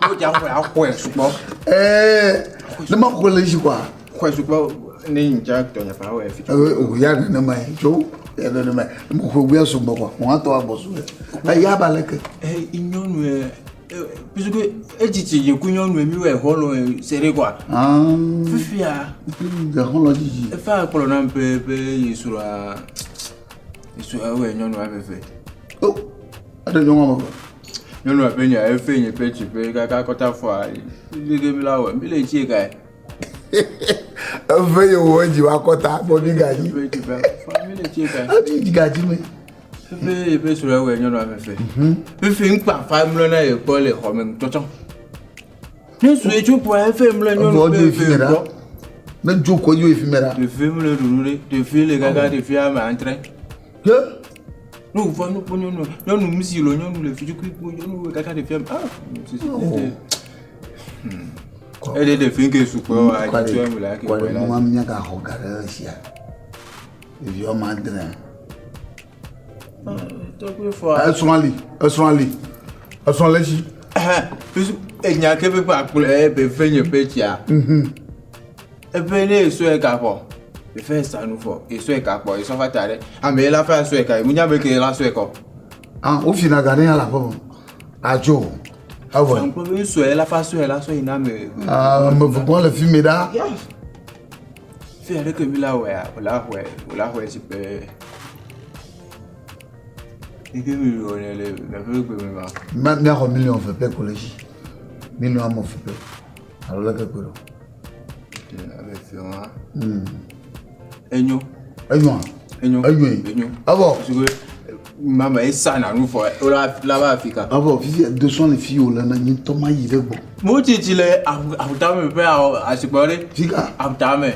Wo dza xɔe axɔe sugbɔ. Ɛɛ ne ma xɔe le dzi kɔa. Xɔe sugbɔ ne ŋdza tɔnya fa wɔ fi. O ya nenema ye tso ya nenema ye. Ne ma xɔe gbea sugbɔ kɔa, wɔn atɔ agbɔ su ye. Eya ba leke. Ee nyɔnu ye puisque edzidzi yi ku nyɔnu ye mi wɔ xɔlɔ se ɖe kɔa. Fifia. Xɔlɔ dzidzi. Efa kplɔ nam be be yi srɔ̃a yi srɔ̃a wɔ nyɔnua veve. O eɖe nyɔnua veve. Nyɔnua ƒe nya efe nye ƒe tsi ƒe kaka kɔta fɔa leke mi la wɔ mi le tsi ka. Efe ye wɔ edzi wa kɔta bɔ mi gadzi. Efe tsi ƒe fɔa mi le tsi ka. Ebi gadzi me. Efe ye ƒe srɔ̃a wɔ nyɔnua veve. Efe ŋkpa fa mlɔ na ye kpɔ le xɔ me tsɔtsɔ. Ne sue tso kpɔ efe mlɔ nyɔnu ƒe efe gbɔ. Ne dzo kɔ dzo efi me ɖa. Ɖevi mlɔ ɖuɖu ɖe ɖevi le kaka ɖevi ame antre. Ye. Ne wòva nu kpɔ nyɔnu, nyɔnu nu si lɔ nyɔnu le fi kpɔ nyɔnu kaka ɖevia me. Ah, eɖe ɖevi ke sukpɔ wa dzi tso eme la ke kɔle. Nua mía ga xɔ ga ɖe esia. Ɖevi wɔme adre. Esrɔ̃ li, esrɔ̃ li, esrɔ̃ le esi. Enya ke be kpakplɔ ebe fe nye ƒe tsia. Eƒe ne esɔe ka xɔ, efe sa nu fɔ, esɔe ka kpɔ, esɔ fa ta ɖe. Ame la fa sɔe ka, munya be ke la sɔe kɔ. Ah, wo fina ga ne ya la ƒe. Adzo. Evɔ. Sankpɔ be sɔe la fa sɔe la sɔe na me. Ah, me vɔgbɔ le fi mi ɖa. Fi aɖe ke mi la wɔa, o la xɔe, o la xɔe si pe. Ike mi wɔ ne le le ƒe gbe me ma. Ma mi axɔ miliɔn ve pɛ ko le dzi. Miliɔn ame ve pɛ. Alo leke kpe ɖo. Enyo. Enyoa? Enyo. Enyoe. Enyo. Evɔ. Mama esa na nu fɔ la la va Afrika. Evɔ fifi 200 le fi wòle na nye ŋutɔ mayi ɖe gbɔ. Mo tsitsi le ahutame ƒe asigbɔ ɖe. Fika. Ahutame.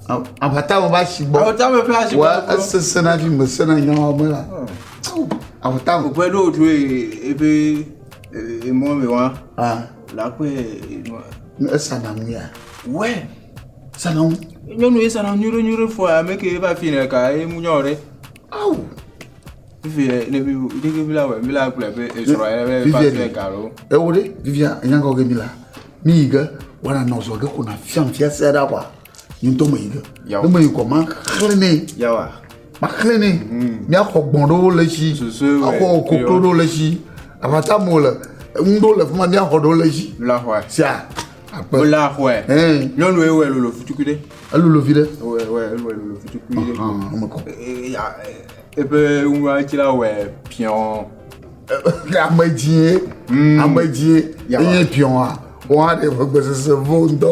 Ahutame ƒe asigbɔ. Ahutame ƒe asigbɔ. Wa esese na fi me sena nyawo me la. Ahutame. Òƒe ɖo tso eƒe emɔ me wa. Ah. La ƒe nua. Esa na nu ya. Wɛ. Sa na nu. Nyɔnu ye sa na nu nyuiɖe nyuiɖe fɔ ame ke va fi ne ka ye mu nyɔ ɖe. Awu. Fifi ne mi ɖeke mi la wɔ mi la gblɔ be esrɔ̃ ye be va fi ka lo. Ewo ɖe fifia enya kɔ ke mi la mi yi ge wɔna nɔ zɔ ge ko na fiam fia sia ɖa kɔa. Nye ŋutɔ me yi ge. Ne me yi kɔ ma xlẽ nɛ. Yawa. Ma xlẽ nɛ. Míaxɔ gbɔ̃ ɖewo le esi. Axɔ koklo ɖewo le esi. Aʋata mo le ŋu ɖewo le fi ma míaxɔ ɖewo le esi. La xɔe. Sia. Akpe. La xɔe. Nyɔnu ye wɔ lolo futukui ɖe. Elolo vi ɖe. Wɔ wɔ elolo lolo futukui ɖe. Ame kɔ. Eƒe ŋua tsi la wɔ piɔn. Ame dzie. Ame dzie. Enye piɔn a. Wɔn aɖe ƒe gbesese vo ŋutɔ.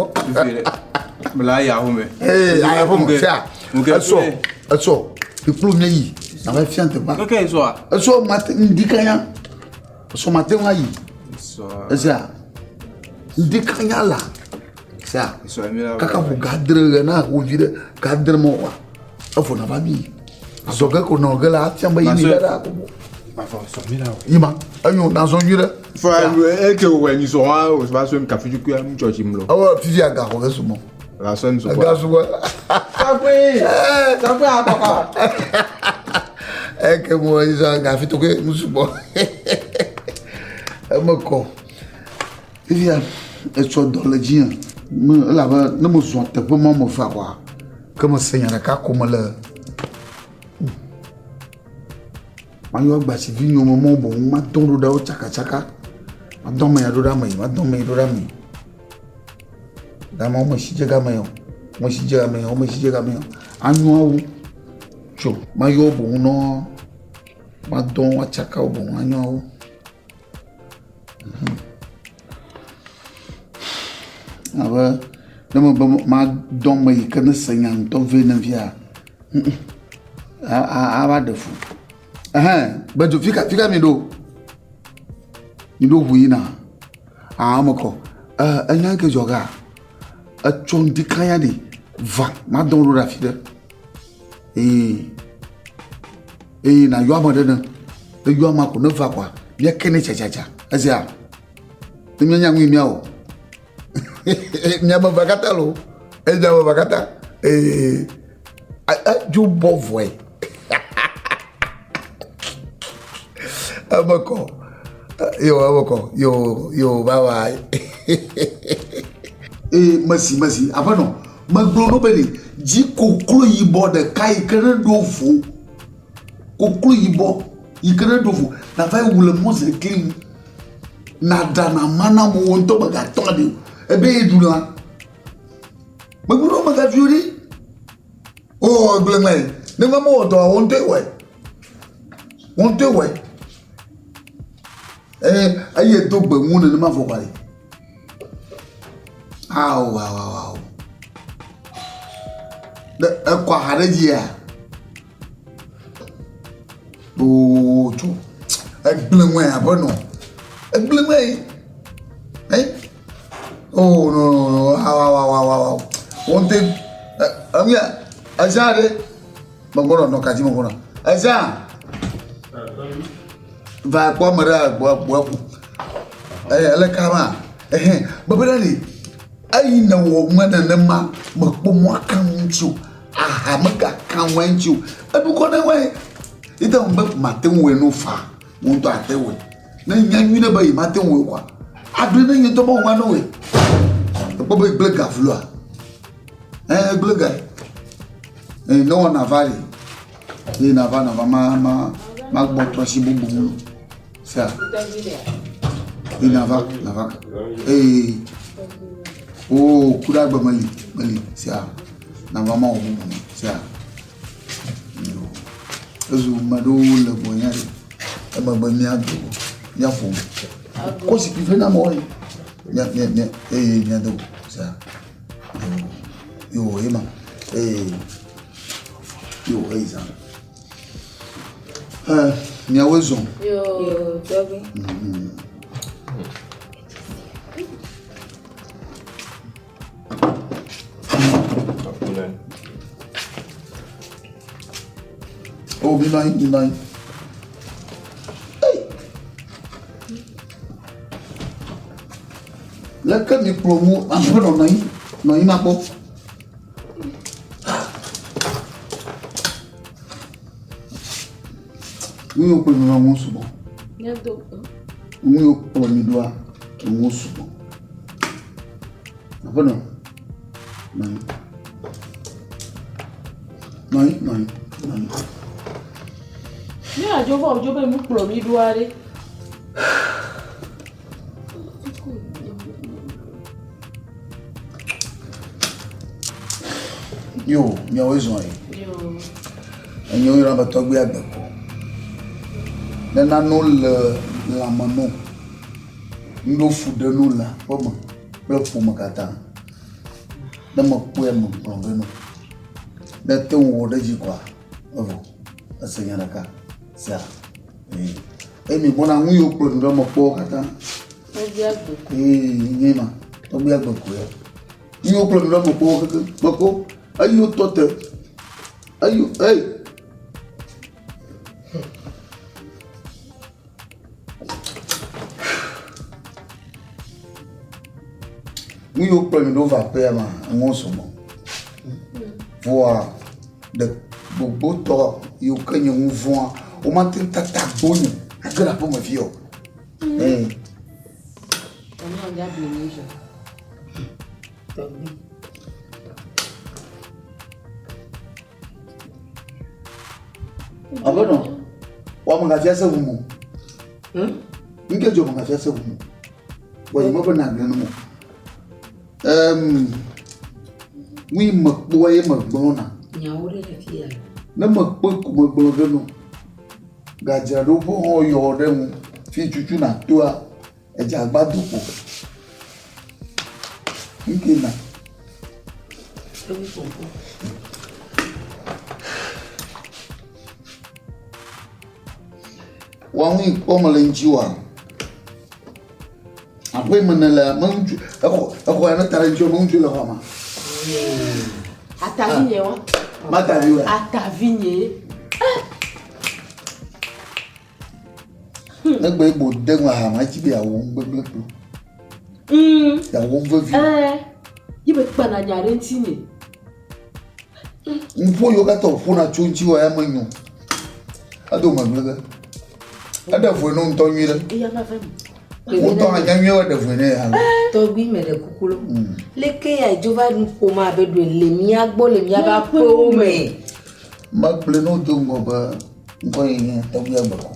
Mla ya home. Ee, aya home sia. Esɔ, esɔ. Ikplo mi yi. Na va fia teƒea. Keke esɔa. Esɔ mate ŋdi kanya. Esɔ mate ŋu ayi. Esɔ. Esia. Ŋdi kanya la. Sia. Esɔ mi la. Kaka ƒo gadre ɣe na ƒo vi ɖe gadre mɔ wa. Efo na va mi. Azɔge ko nɔ ge la afia be yi mi ɖe ɖe akoko. Yima enyo nazɔ nyui ɖe. Fɔ eke wɔ nyi sɔ wa o va sɔ mi kafi dukua mu tsɔ tsi mlɔ. Ewɔ fifi aga xɔ ke sumɔ. La sɔ mi sumɔ. Aga sumɔ. Sakwe sakwe akɔkɔ. Eke mo yi sɔ aga fi toke mu sumɔ. Eme kɔ. Fifia etsɔ dɔ le dzi me elabe ne me zɔ teƒe ma me fa kɔa ke me se nya ɖeka ko me le. Mayɔ agbasi vi nyɔme mɔ boŋ madɔ ɖo ɖe wo tsakatsaka. Madɔ ame ya ɖo ɖe ame yi, madɔ ame yi ɖo ɖe ame yi. Gama wome si dze game o, wome si dze game o, wome si dze game o. Anyɔawo tso mayɔ wo boŋ nɔ madɔ woatsaka wo boŋ anyɔawo. Mhm. Abe ne mebe madɔ ame yi ke ne se nya ŋutɔ vɛ ne via, ava ɖe fu. Ɛhɛn, Bedzo, fika, fika mi ɖo? Mi ɖo ʋu yina? Ah, eme kɔ. Enya ke dzɔ ga. Etsɔ ŋdi kanya ɖi va, madɔ ɖo ɖe afi ɖe. Ee, eye nayɔ ame ɖe ne. Eyɔ amea ko ne va koa, míake nɛ tsatsatsã. Esia, ne míanya nu yi míawɔ. Mía ame evea katã loo. Eye mía ame evea katã. Ee, edzo bɔ vɔe. Eme kɔ. Yo, ewɔkɔ. Yo, yo, bye bye. Ee, mesi, mesi. Aƒenɔ, megblɔ no be ɖe dzi koklo yibɔ ɖeka yi ke ne ɖo vo. Koklo yibɔ yi ke ne ɖo vo. Nava yi wu le mɔzekli nu. Naɖa nama na amewo ŋutɔ megatɔ aɖi o. Ebe ye ɖu lã. Megblɔ no megavi o ɖi. O, egblẽ ŋmɛ. Ne va mewɔ dɔa, wò ŋutɔe wɔe. Wò ŋutɔe wɔe. Eye eye do gbe ŋu nenema vɔ va yi. Ao, ao, ao, ao. Ne ekɔ aha ɖe dzia. Oo, tso. Egblẽ ŋue aƒenɔ. Egblẽ ŋue. Ei. Oh, no, no, no. Ao, ao, ao, ao, ao. Wò ŋutɔe. Eŋuia, ezã ɖe. Megbɔnɔ nɔ kadzi megbɔnɔ. Ezã. Va kpɔ ame ɖe gbɔ gbɔ ƒu. Eye ele kama. Ehe, bebe ɖe li. Eyi ne wɔ ŋue nenema mekpɔ mɔ aka ŋuti o. Aha megaka ŋue ŋuti o. Eɖukɔ ne ŋue. Ite ŋu be mate ŋu wɔe no fa. Wo ŋutɔ ate wɔe. Ne nya nyui ɖe be yi mate ŋu wɔe koa. Aɖoe ne nye ŋutɔ be wɔa ne wɔe. Ekpɔ be gble ga vloa. Ɛɛ gble ga. Eye ne wɔ nava li. Eye nava nava ma ma ma gbɔ trɔ asi bubu ŋu. Sea. Eye nava nava. Eye o ku ɖe agbe meli meli sea. Nava ma wɔ bubu ŋu sea. Ezu ame ɖewo le gbɔnye ɖe. Emegbe míado míaƒo kɔ zikpui vɛ na amewo yi. Mía mía mía eye míado sea. Yo yo ema eye yo eyi zã. Ɛ miawoe zɔ. Yo tɔgbi. Oh, mi nɔ anyi, mi nɔ anyi. Ei! Leke mi kplɔ mu aƒenɔ nɔ anyi, nɔ anyi makpɔ. Nu yiwo kplɔ mi ɖoa ŋu sugbɔ. Nu yiwo kplɔ mi ɖoa ŋu sugbɔ. Aƒenɔ, nɔ anyi. Nɔ anyi, nɔ anyi, nɔ anyi. Ne adzo va wòdzo be nu kplɔ mi ɖoa ɖe. Yo, miawoe zɔ yi. Enyo yɔna be tɔgbui agbeko. Ne nanewo le lãme nɔ, nuɖewo fu ɖe nu le aƒeme kple ƒome katã. Ne mekpɔe megblɔ be no. Ne ete ŋu wɔ ɖe edzi koa, evɔ. Ese nya ɖeka sia. Ee. Eye mi gbɔna nu yiwo kplɔ mi ɖo mekpɔ wo katã. Tɔgbui agbeko. Ee, nye ma. Tɔgbui agbeko ya. Nu yiwo kplɔ mi ɖo mekpɔ wo keke. Mekpɔ. Eyi wotɔ te. Eyi eyi. Nu yiwo kplɔ mi ɖo va aƒea ma, enuwo sɔgbɔ. Vɔa ɖe gbogbotɔ yiwo ke nye nu vɔ̃a, womate ŋu tata gbɔnye age ɖe aƒeme fia o. Ee. Aƒenɔ, wò ame gafia se ʋu mo. Ŋke dzɔ ame gafia se ʋu mo. Wɔ yi mebe nagblẽ nu mo. Em, nu yi mekpɔa ye megblɔna. Nyawo ɖe le fia. Ne mekpɔe ko megblɔ ge no. Gadzraɖoƒe hã yɔ ɖe ŋu. Fi tutu natoa, edze agba do kpo. Ŋke na. Woawo yi kpɔ mele ŋuti oa? Aƒe me nele me ŋutsu exɔ exɔ ya ne ta ɖe ŋuti me ŋutsu le xɔa me. Atavi nye wa. Matavi wa. Atavi nye. Egbe egbo de ŋu aha ma dzi be yeawɔ nu gbegblẽ kplo. Yeawɔ nu vevi. Ɛɛ, ye be kpana nya ɖe ŋuti nye. Nuƒo yiwo katã wòƒona tso ŋutiwòa ya menyo. Edo megblẽ ge. Eɖe voe no ŋutɔ nyuie ɖe. Eya ma ve me. Wotɔ anya nyuie wɔ ɖe vɔe ne ya. Tɔgbi me ɖe kuku lo. Leke ya dzo va nu ƒom abe ɖoe le mía gbɔ le míaƒe aƒewo me. Megblɔe ne wodo ŋgɔ be ŋkɔ ye nye tɔgbi agbekɔ.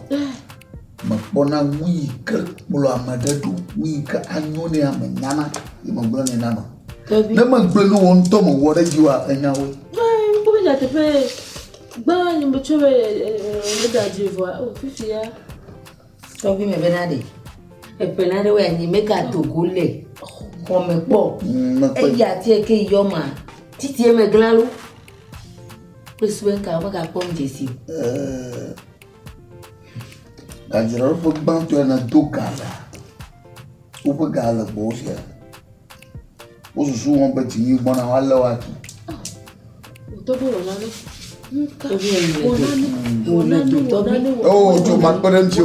Mekpɔna nu yi ke kplɔ ame ɖe ɖo, nu yi ke anyo ne ame nyana ye megblɔnɛ na ame. Ne megblɔe ne wò ŋutɔ mewɔ ɖe edzi oa, enya woe. Ŋkɔ be nyateƒe gbã nye metsɔ be meda dzi vɔa o fifia. Tɔgbi me bena ɖe eƒe naɖewoe anyi megado go le xɔme kpɔ. Eya tie ke yɔ ma titie me glã lo. Kple sue ka megakpɔ nu dzesi o. Gadzraɖoƒe gbãtɔe nèdo ga lea, woƒe ga le gbɔwò fia. Wosusu wɔm be dzinyi gbɔna woalé wo atu. Oh, tso makpe ɖe ŋuti o.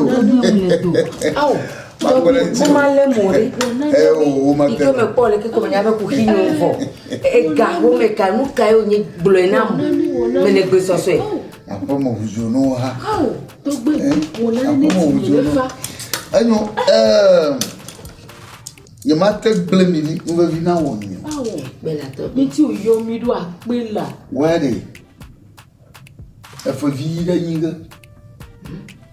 Makpe ɖe ŋuti o. Woma lé mo ɖe. Eh, oh, woma Ike me kpɔ le keke me nya be kuxi nyo vɔ. Ega home ka nu kae wònye gblɔe nam. Mele gbesɔsɔe. Aƒeme ʋudzo no ha. Aƒeme ʋudzo no. Enyo, nye ma te gblẽ mi ɖi nu vevi na wɔ mi o. Mi ti yɔ mi ɖo akpe la. Wɛ ɖe. Efe vi ɖe nyi ge.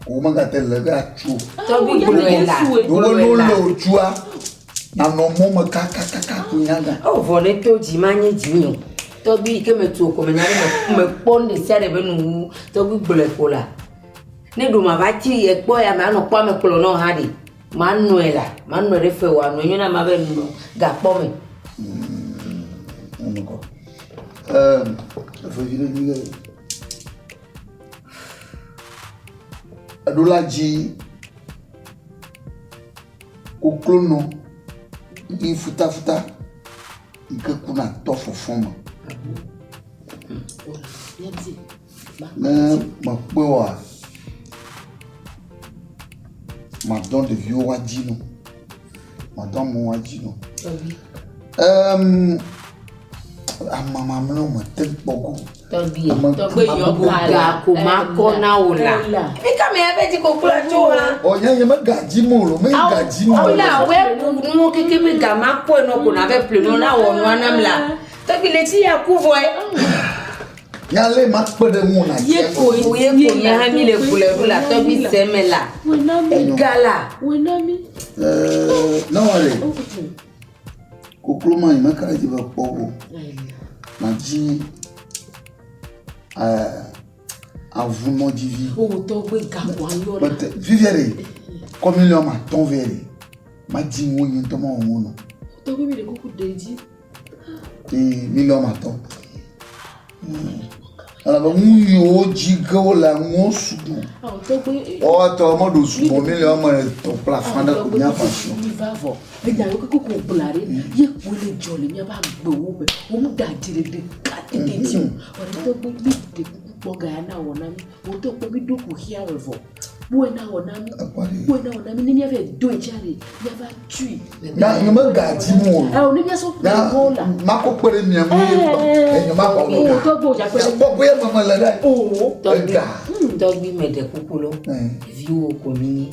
Wo megate le ge atsu o. Tɔgbi gblɔe la. Wo no le otsua. Nanɔ mɔ me kakakaka ko nyaga. O vɔ ne to dzi ma nye dzi o. Tɔgbi yi ke metu o ko menya be mekpɔ nu ɖe sia ɖe be nuwuwu. Tɔgbi gblɔe ko la. Ne ɖo ma va tsi ekpɔ ya me anɔ kpɔ ame kplɔ nɔ hã ɖe. Manɔe la, manɔe ɖe fe wòanɔe nyo na ma be nɔ gakpɔ me. Eme kɔ. Ɛɛ, efe vi ɖe nyi ge. Eɖo la dzi koklonɔ yi futafuta yi ke kuna tɔ fɔfɔ me. Ne mekpɔe oa, madɔ ɖeviwo woadzi no. Madɔ amewo woadzi no. Em, ame mamlɛwo mete kpɔ go. Tɔgbi, tɔgbi yɔ ga ko makɔ na wò la. Fi ka me ebe dzi koklo tso ha? Ɔ nye nye mega dzi mo lo, me ga dzi mo. Awo la wɛ ku nuwo keke be ga makɔe nɔ ko na be ple nɔ na wɔ nua nam la. Tɔgbi le tsi ya ku vɔe. Nya lé ma kpe ɖe ŋu na Ye ko ye ko nye hã mi le ku le ɖu la tɔgbi se me la. Ga la. Ɛɛ, ne wɔ ɖe. Koklo ma yi meka ɖe edzi be kpɔ o. Madzi ɛɛ avunɔdzivi. Mete fifia ɖe kɔ miliɔn ma tɔn vɛ ɖe. Madzi ŋu nye ŋutɔ mawɔ ŋu nɔ. Ee, miliɔn ma tɔn. Elabe nu yiwo dzi ge wole nuwo sugbɔ. Woatɔ meɖo sugbɔ miliɔn ame etɔ̃ kple afã ɖe ko míaƒe asi. Mi va vɔ. Enya yiwo keke ko gblɔa ɖe, ye koe le dzɔ le míaƒe agbewo me. Womeɖa dzi le ɖeka tete dzi o. Vɔ ɖe tɔgbe mi ɖe kuku kpɔ ga ya na wɔ na mi. Wò tɔgbe mi ɖo kuxia me vɔ. Kpɔe na wɔ na mi. Kpɔe na wɔ na mi. Ne míava doe tsa ɖe, míava tui. Na nye mega dzi mu o. Ɛ ne míasɔ ƒle ŋkɔ la. Makɔ kpe ɖe mia ŋu ye gbɔ. Enye makɔ O ga. tɔgbe o dza kpe ɖe. Kpɔ be me le ɖe. O. Tɔgbi, Ega. tɔgbi meɖe kuku lo. Viwo ko mi nyi.